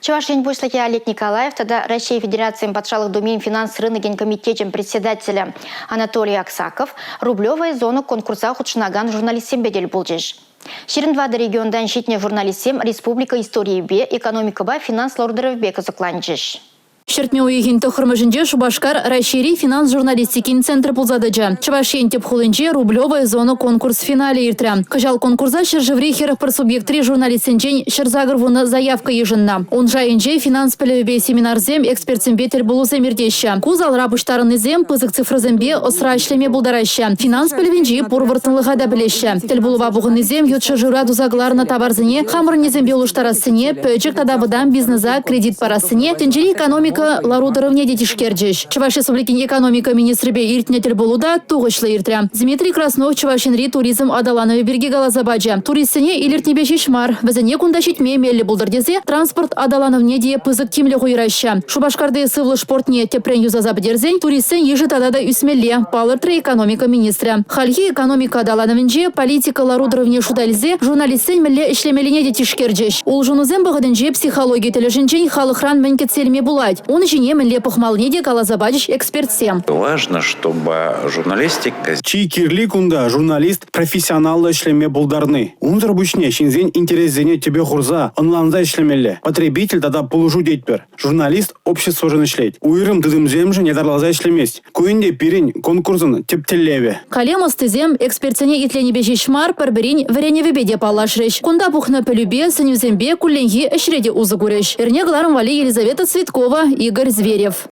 Чӑваш Ен Пуҫлӑхӗ Олег Николаев тата Раҫҫей Федерацийӗн Патшалӑх Думин финанс рынокӗн комитечӗн председателӗ Анатолий Аксаков «Рублевая зона» конкурса хутшӑнакан журналистсемпе тӗл пулчӗҫ. 24 регионтан ҫитнӗ журналистсем республика историйӗпе, экономикӑпа финанс лару-тӑрӑвӗпе кӑсӑкланчӗҫ. Ҫӗртме уйӑхӗн 9-мӗшӗнче Шупашкар Раҫҫейри финанс журналистикин центрӗ пулса тӑчӗ. Чӑваш Ен тӗп хулинче «Рублевая зона» конкурс финалӗ иртрӗ. Кӑҫал конкурса ҫӗршыври 41 субъектри журналистсенчен 180 заявка йышӑннӑ. Ун шайӗнче финанс пӗлӗвӗпе семинарсем, экспертсемпе тӗлпулусем иртеҫҫӗ. Ку залра пуҫтарӑннисем пысӑк цифрӑсемпе ӑсра ӗҫлеме пултараҫҫӗ, финанс пӗлӗвӗнчи пур вӑрттӑнлӑха та пӗлеҫҫӗ. Тӗлпулӑва пухӑннисем ют ҫӗршывра туса кӑларнӑ таварсене хамӑрӑннисемпе улӑштарассине, пӗчӗк тата вӑтам бизнеса кредит парассине, тӗнчери экономика лару-тӑрӑвне те тишкерчӗҫ. Чӑваш Республикин экономика министрӗпе иртнӗ тӗлпулу та тухӑҫлӑ иртрӗ. Дмитрий Краснов Чӑваш Енри туризм аталанӑвӗ пирки каласа пачӗ. Туристсене илӗртнипе ҫеҫ мар, вӗсене кунта ҫитме меллӗ пултӑр тесе транспорт аталанӑвне те пысӑк тимлӗх уйӑраҫҫӗ. Шупашкарти сывлӑш портне тӗпрен юсаса пӗтерсен туристсен йышӗ тата та ӳсмелле, палӑртрӗ экономика министрӗ. Хальхи экономика аталанӑвӗнче политика лару-тӑрӑвне шута илсе журналистсен мӗнле ӗҫлемеллине те тишкерчӗҫ. Улшӑнусем вӑхӑтӗнче психологи тӗлӗшӗнчен халӑхран мӗн кӗтсе илме пулать, ун ҫине мӗнле пӑхмаллине те каласа пачӗҫ экспертсем. Важно, чтобы журналистика Чи кирли кунта журналист профессионаллӑ ӗҫлеме пултарни. Унсӑр пуҫне ҫынсен интересӗсене тӗпе хурса, ӑнланса ӗҫлемелле. Потребитель тата пулӑшу тетпӗр. Журналист обществӑшӑн ӗҫлет, уйрӑм тытӑмсемшӗн ятарласа ӗҫлемест. Ку ӗнтӗ пирӗн конкурсӑн тӗп тӗллевӗ. Калем ӑстисем экспертсене итленипе ҫеҫ мар, пӗр-пӗрин вӗренӗвӗпе те паллашрӗҫ. Кунта пухнӑ пӗлӳпе, сӗнӳсемпе кулленхи ӗҫре те усӑ курӗҫ. Эрне кӑларӑм валли Елизавета Цветкова, Игорь Зверев.